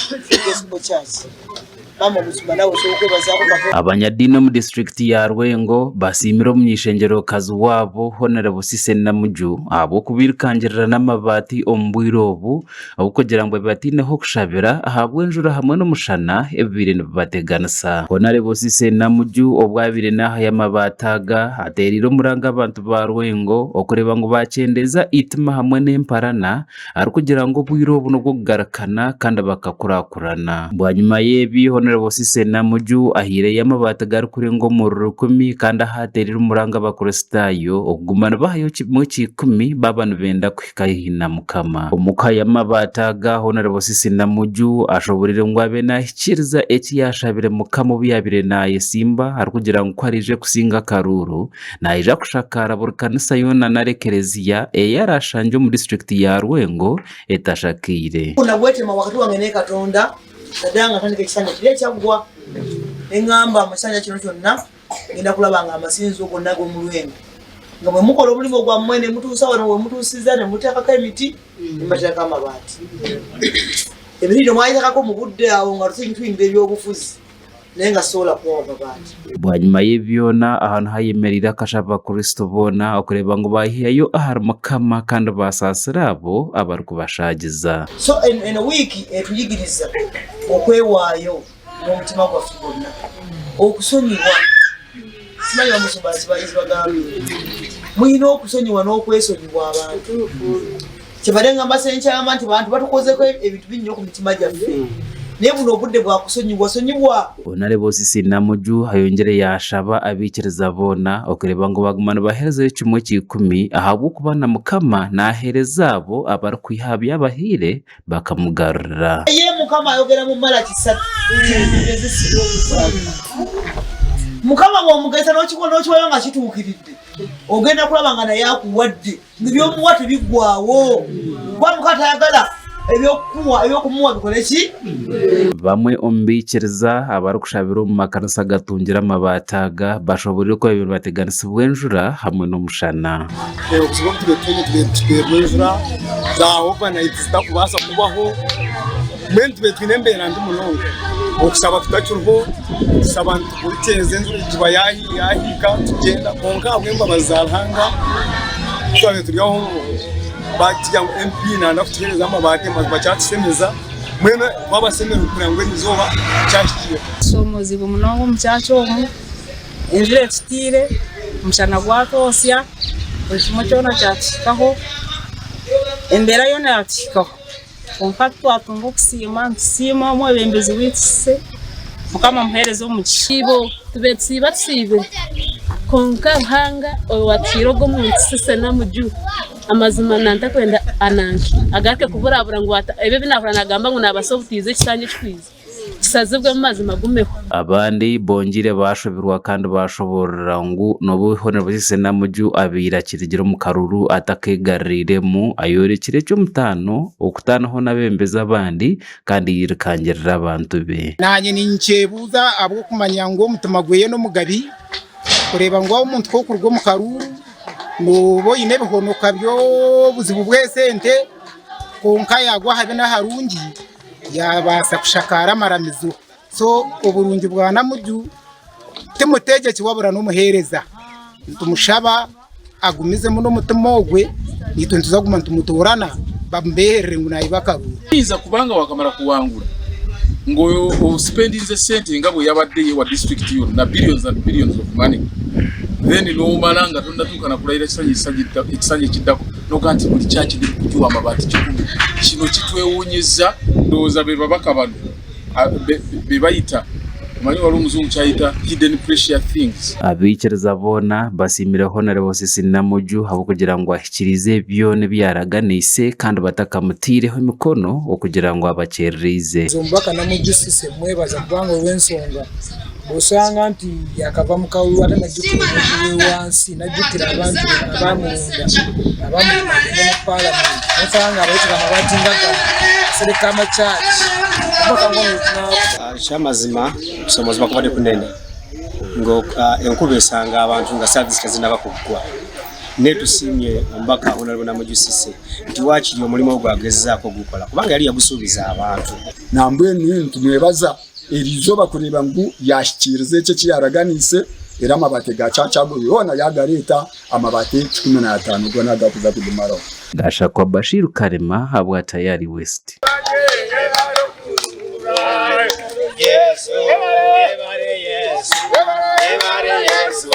Gospel Church. Maama Omusumba nawe osobola okwebazaako Katonda. Abanyadiini omu disiturikiti ya Rwengo basiimire omuny'eishengyerokazi waabo Honarebo Cissy Namuju ahabw'okubirikangirira n'amabaati omu bwire obu ahabw'okugira ngu babaire bataine h'okushabira ahabw'enjura hamwe n'omushana ebibaire nibibateganisa. Honarebo Cissy Namuju obu abaire naahayo amabaati aga, ateereire omuranga abantu ba Rwengo okureeba ngu baakyendeeza eitima hamwe n'emparana arikugira ngu obwire obu n'obw'okugarukana kandi bakakurakurana. Bwanyima y'ebi, Honarebo Cissy Namuju ahaireyo amabaati garikurenga omuri rukumi kandi ahu ateereire omuranga Abakristaayo okuguma nibahayo kimwe kya ikumi baaba nibenda kuhika haihi na Mukama. Omu kuhayo amabaati aga, Honarebo Cissy Namuju ashoboreire ngu abe nahikiiriza eki yaashabire Mukama obu yaabaire naayesimba arikugira ngu ku araije kusinga akaruuru, Naija kushakaara buri kanisa yoona nari ekereziya ei araashangye omu disiturikiti ya Rwengo etashakaire. Nagwetema wakati wange ne Katonda naddala nga ntandika ekisanja kiri ekyaggwa ne ngamba mu kisanja kino kyonna ngenda kulaba nga amasinzizo gonna ag'omu Lwengo nga bwe mukola omulimu gwammwe ne mutuusa wano we mutuusizza ne muteekako emiti ne mubateekako amabaati. Emiti gino mwagiteekako mu budde awo nga tuyingira ebyobufuzi. naye nga sisobola kubawa mabaati. Bwanyima y'ebi byona, aha niho ayemereire akashaba Abakristo boona okureeba ngu baayehayo ahari Mukama kandi baasaasira abo abarikubashaagiza. So eno wiiki etuyigiriza okwewaayo n'omutima gwaffe gwonna, okusonyiwa. Simanyi oba musumba yakibagambye. Mulina okusonyiwa n'okwesonyiwa abantu. Kyebade ngamba senkyama nti bantu batukozeko ebintu bingi nyo ku mitima gyaffe naye buno obudde bwa kusonyiwa sonyiwa. Honarebo Cissy Namuju ayongyire yaashaba abaikiriza boona okureeba ngu baguma nibaheerezayo kimwe kya ikumi ahabw'okuba na Mukama naaheereza abo abarikwiha aha bi abahaire bakamugarurira. Naye Mukama ayogera mu Malaki satu nti, Mukama bw'omugaita n'okiwayo nga kituukiridde, ogenda kulaba nga naye akuwadde. Ngu ebyomuwa tebiggwawo kuba Mukama tayagala ebyokukuwa ebyokumuwa bikole ki? Bamwe omu baikiriza abarikushabira omu makanisa agatungire amabaati aga bashoboreire kuba nibateganisibwa enjura hamwe n'omushana. Obuzibu obu tubaire twine tubaire nituteerwa enjura za overnight zitakubaasa kubaho mbwenu tubaire twine embeera mbi munonga okushaba tutakiriho tushaba nituhurikiriza enjura egiba yaahika tugyenda kwonka ahabw'embabazi za Ruhanga twabaire turi aho baatugira ngu MP naayenda kutuheereza amabaati mazima kyatushemeza mbwenu twabashemererwa kureba ngu erizooba kyahikire. Tushomoozibwe munonga omu kyakya omu, enjura etutiire, omushana gwatwotsya, buri kimwe kyona kyatuhikaho, embeera yoona yatuhikaho. Kwonka twatunga okusiima, nitusiima omwebembezi waitu Cissy, Mukama amuheereze omugisha. Ibo tube tusiiba tusiibire, kwonka Ruhanga owatuhaire ogwo omuntu Cissy Namuju, amazima nantakwenda ananke agaruke kuburabura ngu ebi ebi nahurira nagamba ngu nabaasa obutiiza ekisanja ekikwiza. Kisazibwemu mazima gumeho. Abandi bongyeire baashobirwa kandi baashoboorora ngu n'obu Hon. Cissy Namuju abaire akirigire omu karuru atakeegaruriiremu, ayorekire eky'omutaano okutaanaho n'abeebembezi abandi kandi yairukangirira abantu be. Naanye ninkyebuuza ahabw'okumanya ngu omutima gweye n'omugabi, kureeba ngu omuntu ku orikuruga omu karuuru nooba oine ebihonoka by'obuzibu bw'esente kwonka yaagwa ahabi n'aharungi. Yaabaasa kushakaara amaramizo. So oburungi bwa Namuju ti mutegyeki wabura n'omuheereza. Nitumushaba agumizemu n'omutima ogwe, naitwe nituza kuguma nitumutoorana bamubeherere ngu naiba akaruuru. Oyinza kuba nga wakamara kuwangura nga osipendinze sente nga bweyabadde ye wa district yonna billions and billions of money then nomala nga tonatuuka nakulayira ekisanja ekiddako nogamba nti buli church ndi kugiwa amabaati kikumi kino kitwewunyiza ndowooza be babaka bano be bayita omanyi waliwo omuzungu kyayita hidden precious things. Abaikiriza boona basiimire Honarebo Cissy Namuju ahabw'okugira ngu ahikiriize byona ebi yaaraganiise kandi batakamutaireho emikono okugira ngu abakyerereize. Nze omubaka Namuju Cissy mwebaza kubanga olw'ensonga bw'oshanga nti yakava mu kalulu ate najjukira omuntu w'ewansi najjukira abantu be abaamulonda abaamutuma agende mu palamenti n'osanga nga abaletera amabaati nga gano asereka amakyaki omubaka ng'ono wetunakuta. Ekyamazima okusomozebwa kubadde kunene nga enkuba esanga abantu nga service tezinaba kuggwa. Naye tusiimye omubaka Honorable Namujju Cissy nti waakiri omulimu ogwo agezezaako ogukola kubanga yali yagusuubiza abantu. Nambwenu nitumwebaza eriizooba kureeba ngu yaahikiiriza ekyo eki yaaraganiise era amabaati ga church ago yoona yaagareeta, amabaati 15 goona agakuza kugimaraho. Gashakwa Bashir Karema ahabwa Tayari West.